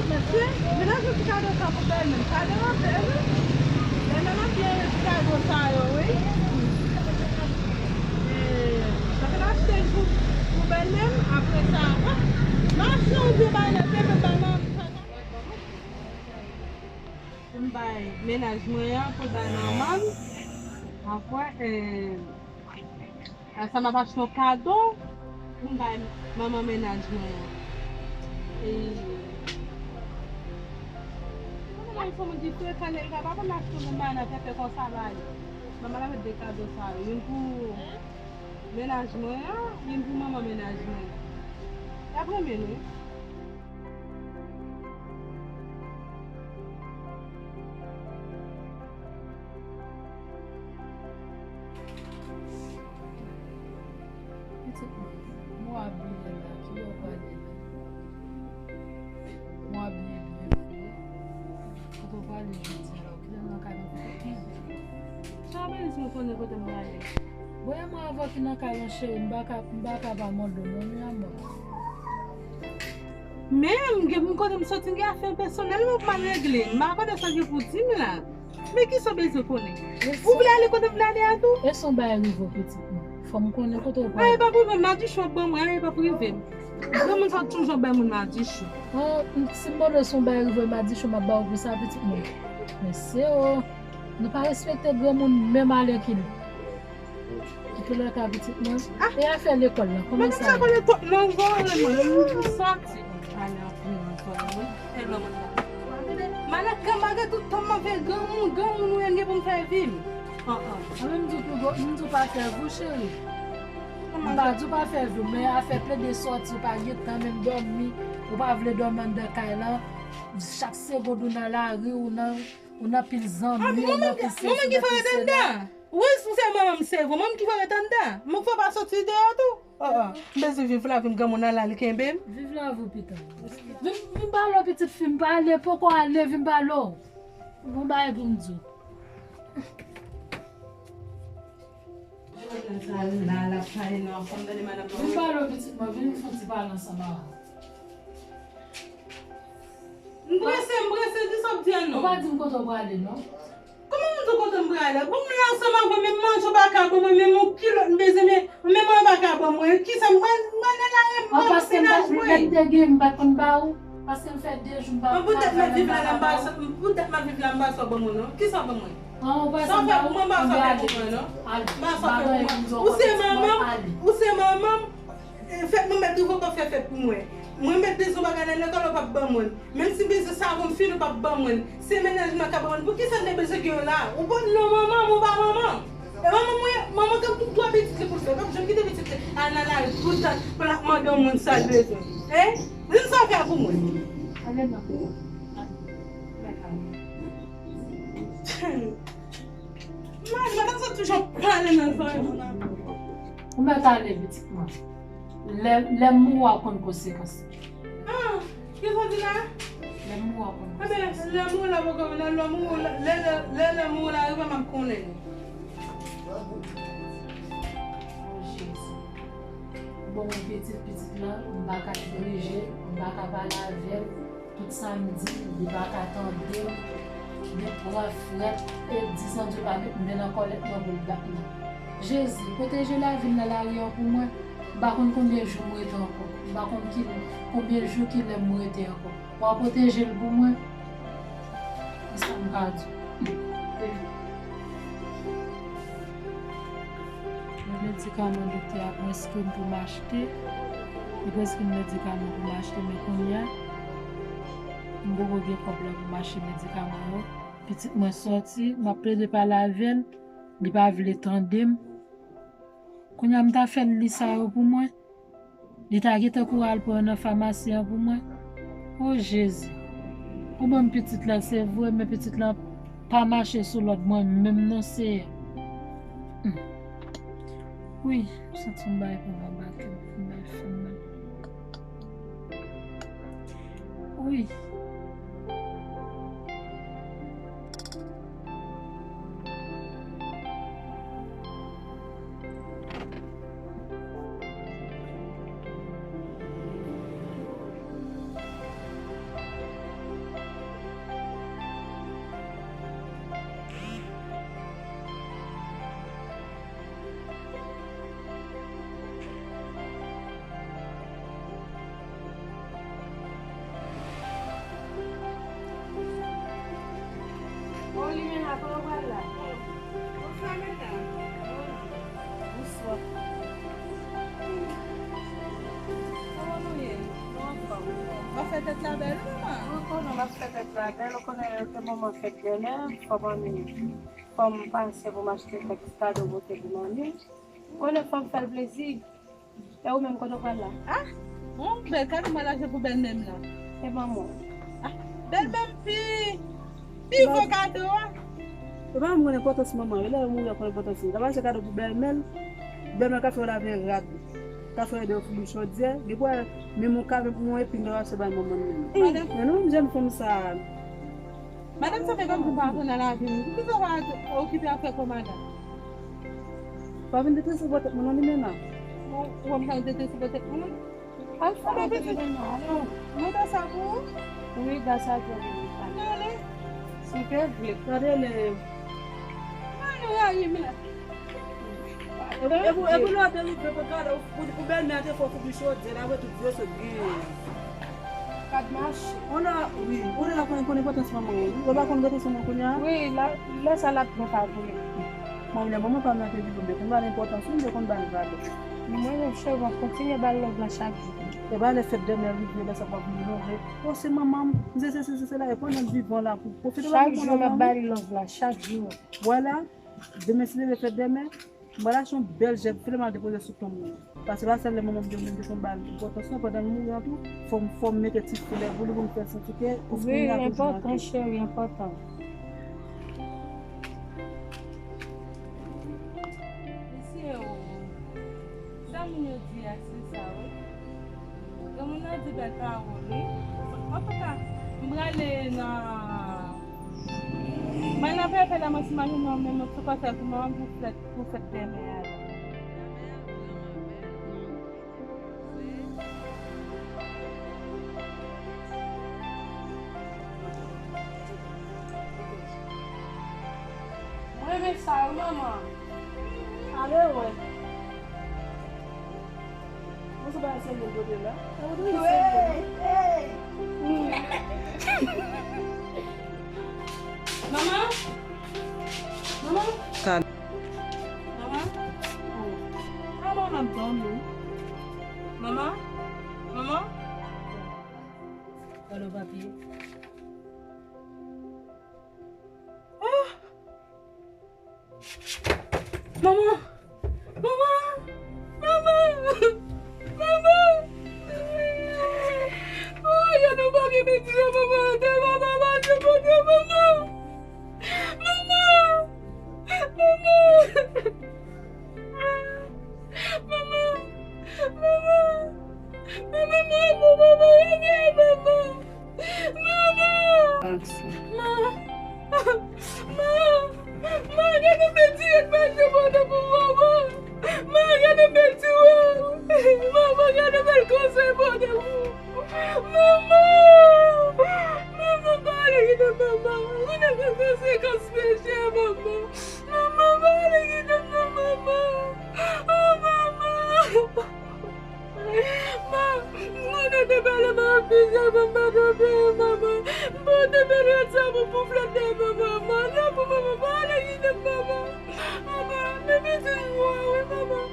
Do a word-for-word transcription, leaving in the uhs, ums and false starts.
Mesye, vin achte ti kado sa pou bèlmè m. Kado anpil, wi. Bèlmè m ap byen renmen ti kado sa yo, wi. E, sa fè m achte l pou, pou bèlmè m. Apre sa, m achte yon vye bagay nan tèt mwen, bay manman m. Pou m bay mennaj mwen an, pou l bay manman m. Apre, e, Sa m ap achte yon kado pou m bay manman mennaj mwen an. E, manman m se yon moun ki frekan, li ka pa konn achte yon bagay nan pepe konsa ba li. Manman l ap met de kado sa yo. Youn pou mennaj mwen an, youn pou manman mennaj mwen an. Y ap renmen l, wi. Pitit mwen, mwen abiye la, kilè w prale la? Mwen abiye byen fre. Kote w prale jodi a la? Kilè m nan kay mwen kote? Sa vle di mwen konnen kote m prale. Bon, e mwen avè w ki nan kay lan, cheri, m pa ka, m pa ka pa mande w non, wi, amò. Men, m gen pou m kote m soti, m gen afè pèsonèl mwen pou m al regle. M pa konnen sa gen pou di m la. Men kisa w bezwen konnen? Ou vle ale kote m vle ale a tou? E si yon bagay rive w, pitit mwen? Fò m konnen kote w prale. Anyen p ap rive m, madichon ap ban mwen, anyen p ap rive m. Granmoun sa toujou ap bay moun madichon. An, si m mande w si yon bagay rive w, madichon m ap ba w pou sa, pitit mwen. Mesye o, nou pa respekte granmoun menm alenkile. Kite lè ka pitit mwen. E afè lekòl la, kòman sa ye? Lekòl nan zòrèy mwen, m soti. Ale anpil nan zòrèy mwen. Tèlman mwen pa. Malè, malè tout tan m ap fè granmoun, granmoun ou ye, m gen pou m fè vi m. An, an. Mwen menm m di w pou, m di w pa fè vi w, cheri. M pa di w pa fè vi w, men afè plede soti, ou pa gen tan menm dòmi, ou pa vle dòmi anndan kay lan. Chak segond ou nan lari, ou nan, ou nan pil zanmi, ou nan pil sesi, ou nan pil sela. Wi, si se manman m, se vre. Manman m ki fè w ret anndan. Mwen fè w pa soti deyò tou. Oh, oh. M bezwen viv lavi m, granmoun nan la, li kenbe m. Viv lavi w pita. Vin, vin pale w, pitit fi m, pale, poko ale, vin pale w. Gon bagay pou m di w. Vin pale w, pitit mwen, vin fè yon ti pale ansanm avè w. M prese, m prese, di sa w ap di an non. Ou pa di m kote w prale non. Kòman m di w kote m prale? Bon, m la ansanm avè w, menm manje w pa ka ban mwen, menm yon kilòt m bezwen, men, menm manje w pa ka ban mwen. Kisa m pral, m pral nan lari, m pral mennaj mwen. An, paske m pa, lè m te gen, m pa t konn ba ou. Paske m fè de jou m pa travay, m pa ka ba ou. Poutèt m ap viv la, m pa sa, poutèt m ap viv la, m pa sa w ban mwen non. Kisa w ban mwen? An, ou pa sa m ba ou, m pa sa w fè pou mwen non. M pa sa w fè pou mwen. Ou se manman m, ou se manman m. E, fèt mwen mèt rive w pa fè fèt pou mwen. Mwen mèt bezwen bagay nan lekòl, ou p ap ban mwen l. Menm si m bezwen savon m fini, ou p ap ban mwen l. Se mennaj mwen k ap ban mwen l. Poukisa m te bezwen gen w la? Ou pa non manman m, ou pa manman m. E manman mwen, manman gen tout dwa pitit li pou l fè. P ap janm kite pitit li al nan lari tout tan pou l ap mande yon moun sa l bezwen. Hein? Di m sa w fè pou mwen. Ale non. Mwen, mwen ta sot toujou pale nan zòrèy moun nan. Ou mèt ale, pitit mwen. Lè, lè m mouri, w ap konn konsekans. Ah, kisa w di la? Lè m mouri, w ap konn konsekans. Enben, lè m mouri la poko vin, lè m mouri la, lè, lè, lè, lè m mouri la rive, m ap konnen. Oh, Jezi. Bon, pitit, pitit la, m pa ka dirije, m pa ka pale avè l. Tout sa m di, li pa ka tande m. Li pran frèt e di Bondye pa met men nan kòlèt mwen pou l bat mwen. Jezi, pwoteje lavi l nan lari an pou mwen. M pa konn konbyen jou m rete ankò. M pa konn ki, konbyen jou, ki lè m rete ankò. W a pwoteje l pou mwen. E sa m ka di w. Men medikaman doktè a preskri m pou m achte. Li preskri m medikaman pou m achte, men kounye a, m poko gen kòb la pou m achte medikaman yo. Pitit mwen sòti, m ap plede pale avè l, li pa vle tande m. Kounye a, m ta fè l li sa yo pou mwen. Li ta gentan kouri al pran nan famasi an pou mwen. O Jezi! Ou ban m pitit la, se vre, men pitit la pa mache sou lòd mwen menm non, Seyè. Hmm. Wi, m santi yon bagay pou m anba kè m, yon bagay fè m mal. Wi. Kòman nou ye? Nou anfòm. W ap fè tèt la bèl, wi, manman? Ou konnen m ap fè tèt la bèl, ou konnen se moman fèt bèlè, fò m annik, fò m pase pou m achte kèk ti kado pote pou manmi. Ou konnen fò m fè l plezi. E ou menm, kote w pral la? Ah, yon bèl kado m al achte pou bèlmè m nan. E manman w? Ah, bèlmè m pi, pi vo kado a. E pa mwen konn enpòtans manman yo. Lè yo mouri, yo konn enpòtans li. L ap achte kado pou bèlmè l. Bèlmè l ka fè yo lave rad. Ka fè yo ede yo fouri chodyè. Gen pou wè, menm yon ka, menm yon epin yo achte bay manman m menm. Men non, jèn fanm sa. Madanm, sa fè kòmsi w pa konn nan lavi nou. Poukisa w pa okipe afè kò madanm? Pa vin detrese bò tèt mwen non, Limena. Ou wè m ka detrese bò tèt mwen non? Al fè bebe. Mwen ta sa pou ou? Wi, gras a Dye, wi. Gade. Si w te vle. Gade lè. Mwen rayi m la. Epi, epi lè w te rive pou gade, pou, pou bèlmè a te fè w fouri chodyè la, apre tout vye sot genyen. K ap mache. Ou la, wi, ou la konn, konn enpòtans manman w, wi. Ou pa konn enpòtans manman w kounye a? Wi, la, lè sa l ap byen pa vre. Mwen, lè manman pa m nan te vivan, m te konn ba l enpòtans, wi, m te konn ba l valè. Mwen menm, cheri, m ap kontinye ba l love la chak jou. E ba lè fèt dèmen rive, lè sa w ap vin love. O, se manman m, se, se, se, se, se la, e pandan l vivan la, pou pwofite ba l. Chak jou, m ap ba l love la, chak jou. Vwala, demen si Dye vle fèt dèmen, m pral achte yon bèl jèb, file m al depoze sou tonm nan. Paske pa sèl lè manman m te mouri m te konn ba l enpòtans non, pandan l mouri an tou, fò m, fò m mete ti flè pou li, pou m fè l santi ke, wi, enpòtan, cheri, enpòtan. Mesye o, sa moun yo di a, se sa, wi. Granmoun nan di bèl pawòl, wi. Antouka, m prale nan, m prale nan pepe la, mwen si mwen jwenn yon menm ti konsèy pou manman m pou fèt, pou fèt dèmen an. Mwen renmen sa, wi, manman. Ale wè. Mwen se bagay serye m pote la. E ou dwe serye, wi. Manman? Manman? Manman? Oh. Ah, manman ap dòmi. Manman? Manman? Gade yon papye. Ah! Manman! Manman! Manman! Manman! Oh, yo nou pa gen medya, manman, atè, manman, manman, manman, manman! Manman! Manman! Manman! Manman! Manman! Manman! Manman! Manman! Manman! Ma! Ma! Ma, gade bèl ti rad manje pote pou manman! Ma, gade bèl ti wòb! Manman, gade bèl konsèy pote pou ou! Manman! Manman, pa ale kite m, manman! Ou nan konsekans peche a, manman! Manman, pa ale kite m non, manman! Oh, manman! Ma, m konnen w te pale m anpil, sa fè m pa twò peye, manman. M pote bèl rad sa pou, pou flèt dèmen manman. Non, pou manman, pa ale kite m, manman. Manman, men pitit mwen, wi, manman.